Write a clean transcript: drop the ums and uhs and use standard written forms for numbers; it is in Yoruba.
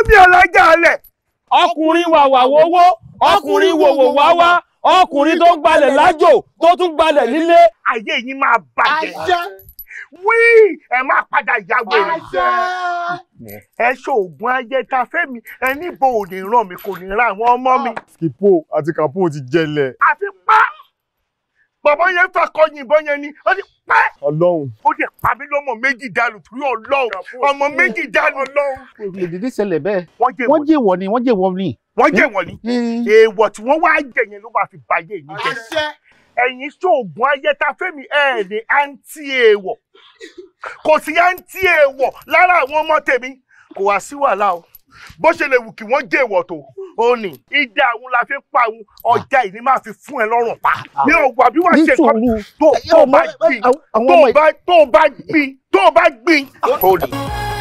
mi alájà alẹ̀. Ọkùnrin wàwà wowó, ọkùnrin wòwò wáwá, ọkùnrin tó ń gbalẹ̀ lájò tó tún gbalẹ̀ nílé. Ayé yín máa bàjẹ́. Wí ẹ máa padà ya wèrè. Ẹ ṣoògùn ayẹta fẹ́mi, ẹ níbo ò ní ràn mí, kò ní ra àwọn ọmọ mi. Skipo àti Kapo ti jẹlẹ̀. Àfi pa! Bàbá yẹn fẹ́ kọ yìnbọn yẹn ni, ó ti pẹ́. Ọlọ́run. Ó dẹ̀ pa mí lọ́mọ méjì dànù torí Ọlọ́run. Ọmọ méjì dànù. Lè dédé ṣẹlẹ̀ bẹ́ẹ̀. Wọ́n jẹ́ ni, wọ́n jẹ́ wọ ni. Wọ́n jẹ́ wọ ni. Èèwọ̀ tí wọ́n wá jẹ yẹn ló máa fi báyé yín jẹ. Ẹ̀yin ṣoògùn ayẹta fẹ́mi ẹ̀ ní àǹtí èèwọ̀. Kò sí àǹtí èèwọ̀ lára àwọn ọmọ tèmi. Kò wá sí wàhálà o. Bó ṣe lè wù kí wọ́n jẹ́ èèwọ̀ tó. Ó ní ìdá àwọn la fi pa àwọn ọjà yìí ni máa fi fún ẹ lọ́rùn pa. Mi ò wà bí wàá ṣe kọ́ tó bá gbìn tó bá gbìn tó bá gbìn. Ó ní.